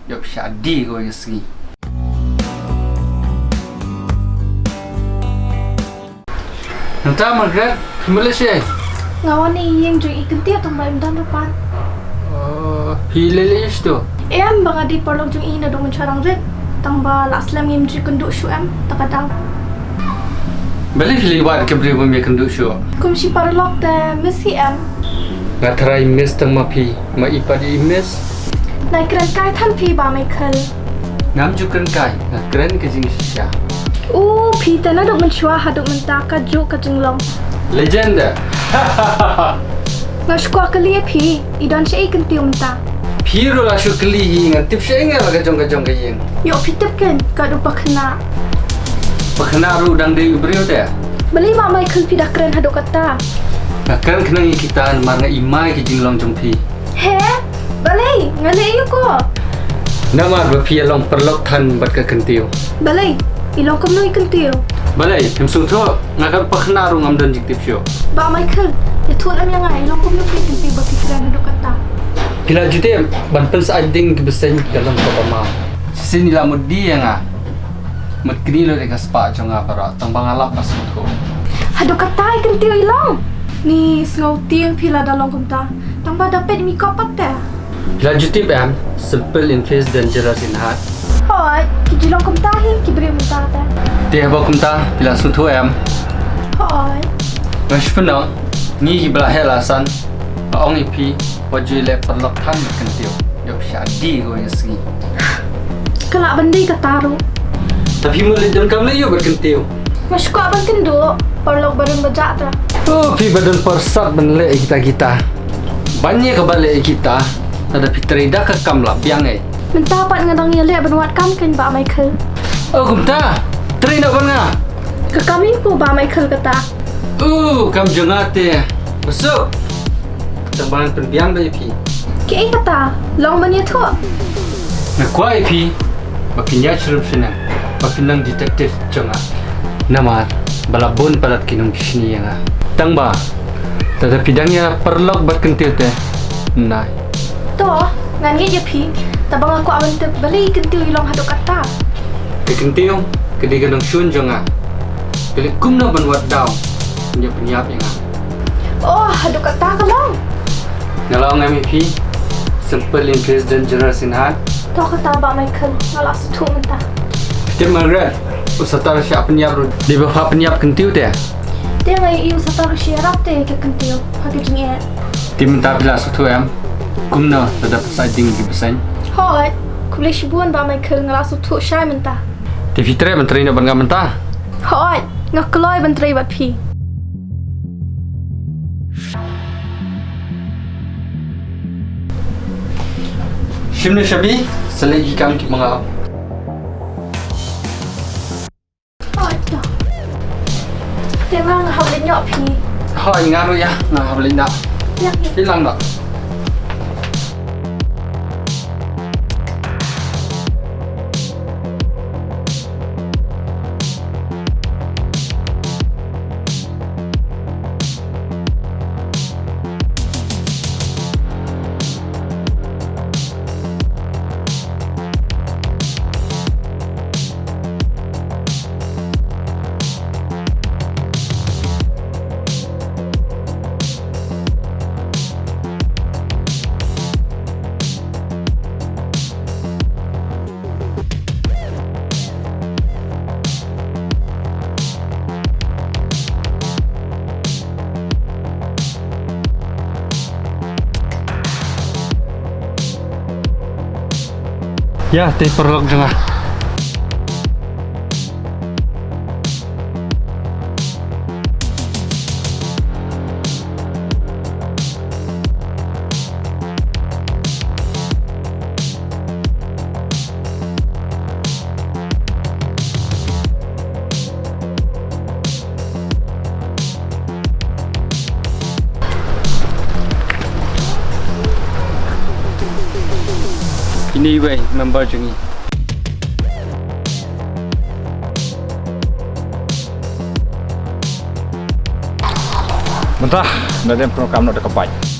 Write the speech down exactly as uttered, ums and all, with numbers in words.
Ïoh phi shah die kawei ka sngi. Nangta Margaret, phi mut leh shaei? Nga wan ïa i ïing jong i Kyntiew tang ba im don ruh pat. Oh, phi leh leh ïa u shto? Em, ba nga die paralok jong i naduh mynshuwa dang rit. Tang ba la slem ngim ju kynduh shuh em, ta ka daw. Balei phi leh wad ka briew bym ïa kynduh shuh? Kum shi paralok te miss hi em. Nga tharai miss tang ma phi, ma i pat i miss. Nai kren kai than phi Bah Michael. Ngam ju kren kai, nga kren ka jingshisha. U, phi te naduh mynshuwa haduh mynta ka juh ka jinglong. Legend. Nga shu kwah kylli ïa phi, i don shaei Kyntiew mynta? Phi ruh la shu kylli hi, ngan tip shaei nga la ka jong ka jong ka ïing. Ïoh phi tip kein, ka dei u Pakhynnah. Pakhynnah ruh dang dei u briew te. Balei Bah Michael phi da kren haduh katta? Nga kren khnang ïa kita namar nga ïohi ïa ki jinglong jong phi. He? Balei? Nga leh aïu ko? Namar ba phi ïa long paralok than bad ka Kyntiew. Balei? I long kumno i Kyntiew? Balei? Phim sngewthuh? Nga ka Pakhynnah ruh ngam don jingtip shuh. Bah Michael, ïathuh lem ïa nga, i long kumno i Kyntiew ba phi kren haduh katta? Phi la ju tip, ban pynsyaid ding ki bseiñ ka long kaba mau. Shisien i la mut die ïa nga. Mut knieh lut ïa ka spah jong nga baroh, tang ba nga lap ba sngewthuh. Haduh katta i Kyntiew i long? Ni sngew tieng phi lada long kumta. Tang ba da peit ym i kop pat te. Phi la ju tip em, simple in peace, dangerous in heart. Hooid, ki ju long kumta hi ki briew mynta te. Te haba kumta, phi la sngewthuh em? Hooid. Nga shu pynong, ngi kiba la heh la san, nga ong ïa phi, wat ju leh paralok than bad Kyntiew. Ïoh phi shah die kawei ka sngi. Ka lah ban dei kata ruh. Te phi mut leit donkam leh aïu bad Kyntiew? Nga shu kwah ban kynduh, paralok ba don ba jah te. Oh, phi ba don pyrsad ban leh ïa kita kita. Ban ïa kaba leh ïa kita, lada phi trei da ka kam lah biang ei. Mynta pat nga dang ïaleh ban wad kam kein Bah Michael. Oh, kumta, trei noh bad nga. Ka kam aïu ko Bah Michael kata? Uh, kam jong nga te. Basuk. Tang ba ngan pynbiang bad ïa phi. Kaei kata? Long ban ïathuh. Nga kwah ïa phi ba phin ïaid sha rum sha neng, ba phin long detective jong nga. Namar ba la bun palat ki nongkishni ïa nga. Tang ba lada phi dang ïa paralok bad Kyntiew te, nai. To, ngan ngeit ïa phi, tang ba nga kwah ban tip balei i Kyntiew i long haduh katta. Ka Kyntiew ka dei ka nongshun jong nga. Ka leh kumno ban wad daw ban ïa pynïap ïa nga. Oh, haduh katta ka long. Nga la ong em ïa phi, simple in peace, dangerous in heart. To kata Bah Michael, nga la sngewthuh mynta. Phi tip Margaret, u Satar shah pynïap ruh dei ba phah pynïap Kyntiew te. Te nga ïohi u Satar u shah ïarap te ïa ka Kyntiew ha ka jingeh. Te mynta phi la sngewthuh em kumno lada pynsyaid ding ki bseiñ? Hooid, khublei shibun Bah Michael, nga la sngewthuh shai mynta. Te phi treh ban trei noh bad nga mynta? Hooid, nga kloi ban trei bad phi. Shim ne shabi, sa leh ki kam kiba nga ong. Hooid to. Te nga, nga hap leit noh phi. Hooid, nga ruh ïa, nga hap leit noh. Ïa phi. Phi lang noh. Ïa, te paralok jong nga. Ine iwei member jong ngi. Mynta, da dei program noh da ka bike.